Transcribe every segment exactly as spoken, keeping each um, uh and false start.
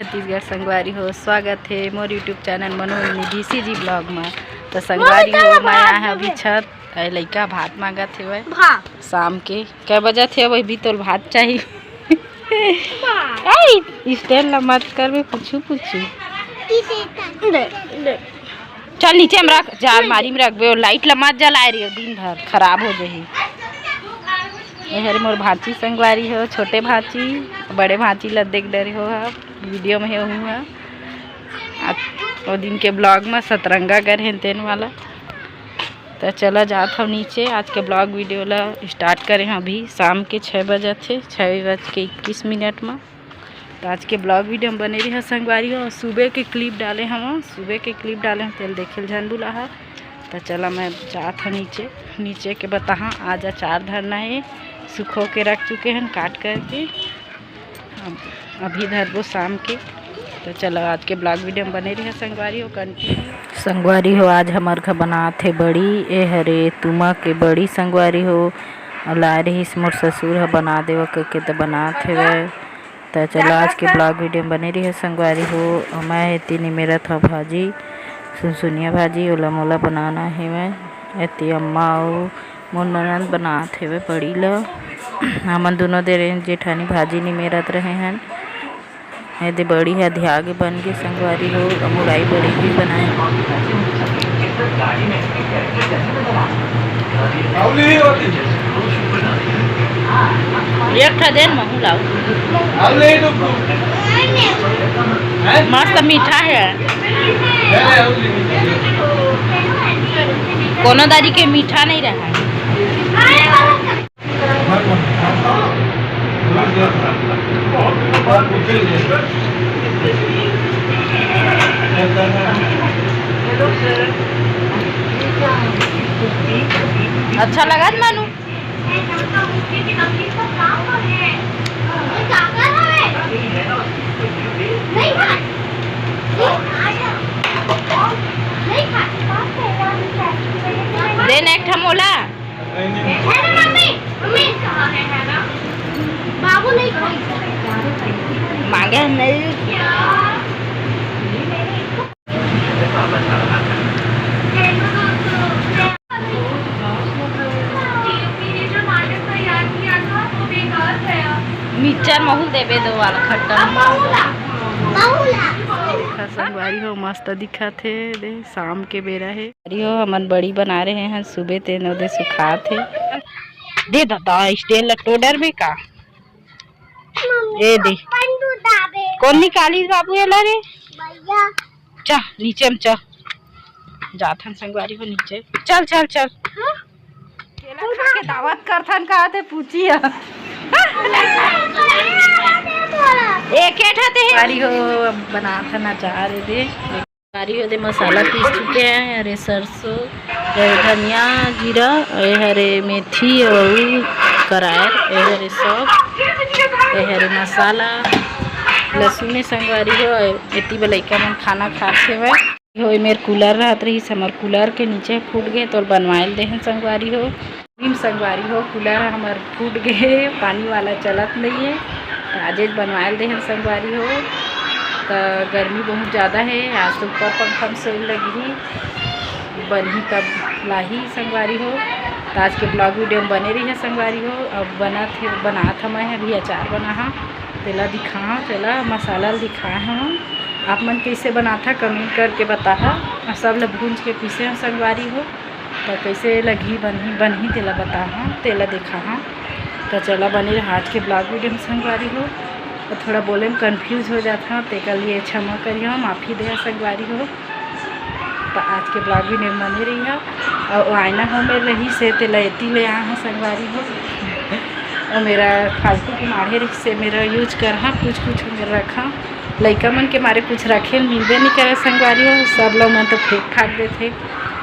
छत्तीसगढ़ संगवारी हो, स्वागत हे मोर YouTube चैनल मनोज निधि CG vlog में। तो संगवारी हो, मैं आया है अभी छत, ए लइका भात मांगत हेवय शाम के। कै बजत हे, अभी तोल भात चाही। आई, स्टैंड ला मत करबे, पूछू पूछू। चल नीचे में रख, जा अलमारी में रखबे, और लाइट ला मत जलाए रहियो, दिन भर खराब हो जाही। ये हरे मोर भांची संगवारी हो, छोटे भांची, बड़े भांची ला देख डरे हो आप, वीडियो में हे ओहू हा। आ, ओ दिन के vlog में सतरंगा गे रहेन तेन वाला। तो चला जात हव नीचे, आज के vlog वीडियो ला start करे हव अभी शाम के छः बजत हे, छः बज के इक्कीस मिनट में। तो आज के vlog वीडियो में बने रहिहा संगवारी हो। सुबह के clip डाले हव, सुबह के clip डाले हव, तेल देखे ल झन भुलाहा। तो चला मैं जात हव नीचे, नीचे के बताहा। आज अचार धरना हे, सुखो के रख चुके हन काट करके, अब अभी धरबो शाम के। तो चला आज के vlog वीडियो में बने रहिहा संगवारी हो, continue। संगवारी हो, आज हमर घर बनात हे बड़ी, ए हरे तुमा के बड़ी संगवारी हो, अउ लाए रहिस मोर ससुर ह बना देवा कहिके, त बनात हेवय। त चला आज के vlog वीडियो में बने रहिहा संगवारी हो। अउ मैं एती निमेरत हव भाजी, सुनसुनिया भाजी, ओला मोला बनाना हेवय। एती अम्मा अउ मोर ननद बनात हेवय बड़ी ल। हमन दुनों देर जेठानी भाजी निमेरत रहे हन। एदे बड़ी ह अधिया गे बन गे संगवारी हो, अउ मुरई बड़ी भी बनाए। एक ठा देन महू लाओ। मस्त मीठा हे। कोनो दारी के मीठा नहीं रहा। अच्छा लगा मनु? देन एक ठा मोला। अरे मम्मी, मम्मी कहाँ है, है ना? बाबू नहीं खाई। मांगे हम नहीं। मिक्सचर महू ल देबे दो वाला खट्टा। संगवारी हो, मस्त दिखत हे, दे शाम के बेरा हे। अरे हो, हमन बड़ी बना रहे हैं, सुबह तेन ओदे सुखात हे। दे ददा, स्टैंड ला टोडर में का? ए दे। कोन निकालिस बाबू एला रे? भैया। चा, नीचे में चा। जाथन संगवारी हो नीचे। चल, चल, चल। केला खा के दावत करथन का ते पूछी ह। एक एक ठा ते हे। संगवारी हो, अब बनाथन अचार ए दे। संगवारी हो दे मसाला पीस चुके हैं। अरे सरसों, अरे धनिया, जीरा, अरे हरे मेथी अउ करार, अरे हरे सौंफ, अरे हरे मसाला, लहसुन हे संगवारी हो। एती बर लइका मन खाना खात हेवय। हो, ए मेर कूलर रहत रहिस, हमर कूलर के नीचे फूट गे, तो बनवाए ल देहन संगवारी हो। भीम संगवारी हो, कूलर हमर फूट गे, पानी वाला चलत नइये, त आजेच बनवाए ल देहन संगवारी हो। त गर्मी बहुत ज़्यादा हे, आज तो ऊपर पंखा में सोए लगही, बनही तब लाही संगवारी हो। त आज के vlog वीडियो में बने रहिहा संगवारी हो। अब बनात हे, बनात हवं मैं अभी अचार बनाहा, तेला दिखाहा, तेला मसाला ल दिखाए हवं। आप मन कइसे बनाथा, comment करके बताहा। अउ सब ल भूंज के पीसे हवं संगवारी हो, त कइसे लगही, बनही, बनही, तेला बताहा, तेला देखाहा। त चला बने रहा आज के vlog वीडियो में संगवारी हो। अउ थोड़ा बोले में confuse हो जाथा, तेकर लिए क्षमा करिहा, माफी देहा संगवारी हो। त आज के vlog वीडियो में बने रहिहा। अउ आईना हो मेर रहिस हे, तेला एती ले आहा संगवारी हो। अउ मेरा फालतू के माढ़े रहिस हे, मेरा use करहा, कुछ कुछ मेर रखा। लइका मन के मारे कुछ रखे ल मिलबे नइ करे संगवारी हो, सब लोग मन तो फेंक फाक देथे,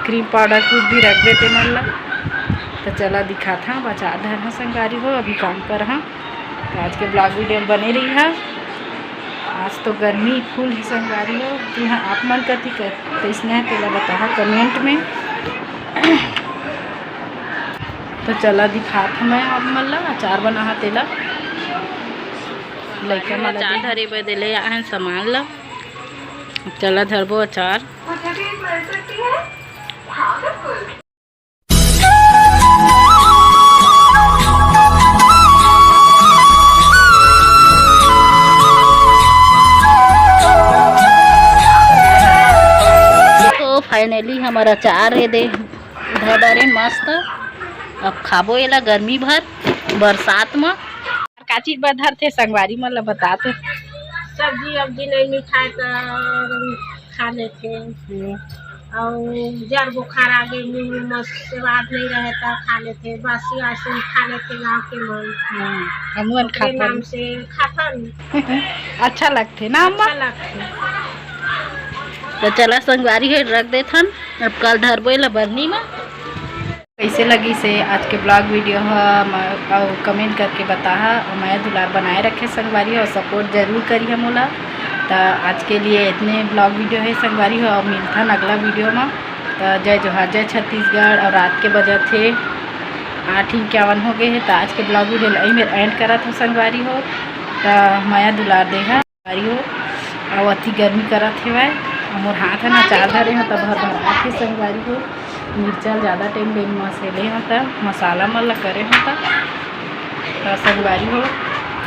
cream powder कुछ भी रख देथे मन ला। त चला दिखाथा, बचा धरहा संगवारी हो, अभी काम करहा। त आज के vlog वीडियो में बने रहिहा। आज तो गर्मी full हे संगवारी हो, तुहा आप मन कति क-, कइसने हे तेला बताहा comment में। त चला दिखात हवं मैं आप मन ला अचार बनाहा तेला। लइका मन ला अचार धरे बर दे ले आए हन सामान ला। चला धरबो अचार। तो finally हमर अचार हे दे धर डारे मस्त। अब खाबो एला गर्मी भर बरसात म। का चीज बर धरथे संगवारी मन ल बतात। सब्जी अब्जी नहीं मिठाए त खा लेथे। हम्म। अउ जर बुखार आगे मुंह म स्वाद नहीं रहे त खा लेथे, बासी वासी खा लेथे गाँव के मन। हम्म, हमन ओकरे खाथन। नाम से खाथन। अच्छा लगथे ना अम्मा? अच्छा लगथे। तो चला संगवारी हो रख देथन, अब कल धरबो एला बरनी म। कैसे लगिस हे आज के vlog video ह, म-, अउ comment करके बताहा। अउ मया दुलार बनाए रखे संगवारी हो, support जरूर करिहा मोला। त आज के लिए इतने vlog video हे संगवारी हो, अउ मिलथन अगला video म। त जय जोहार, जय छत्तीसगढ़। अउ रात के बजत हे आठ इक्यावन हो गए हे, त आज के vlog video ल एही मेर end करत हो संगवारी हो। त मया दुलार देहा। संगवारी हो, अउ अति गर्मी करत हेवय, अउ मोर हाथ ह ना चार धरे ह, त भर भर आथे संगवारी हो। मिर्चा ल जादा time ले मसेले ह, त मसाला मन ल करे ह, त, त संगवारी हो,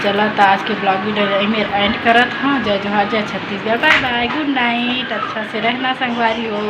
चला त आज के vlog video ल एही मेर end करत ह। जय जोहार, जय Chhattisgarh, bye bye, good night, अच्छा से रहना संगवारी हो।